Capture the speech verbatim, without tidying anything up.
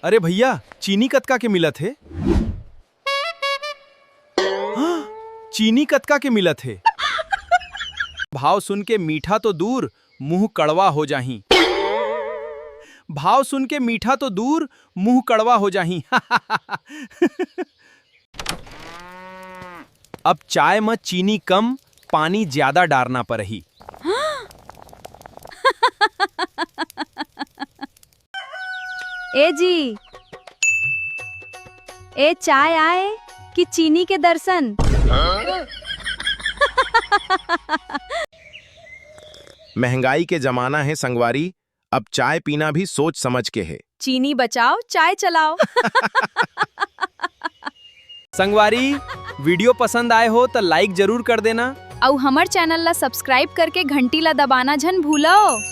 अरे भैया, चीनी कतका के मिलत हे? हाँ, चीनी कतका के मिलत हे? भाव सुन के मीठा तो दूर, मुंह कड़वा हो जाही। भाव सुन के मीठा तो दूर, मुंह कड़वा हो जाही। अब चाय म चीनी कम, पानी ज्यादा डारना परही। ए जी, ए चाय आय कि चीनी के दर्शन? महंगाई के जमाना हे संगवारी, अब चाय पीना भी सोच समझ के हे। चीनी बचाओ, चाय चलाओ। संगवारी, video पसंद आए हो त like जरूर कर देना। अउ हमर channel ला subscribe करके घंटी ला दबाना झन भूलो।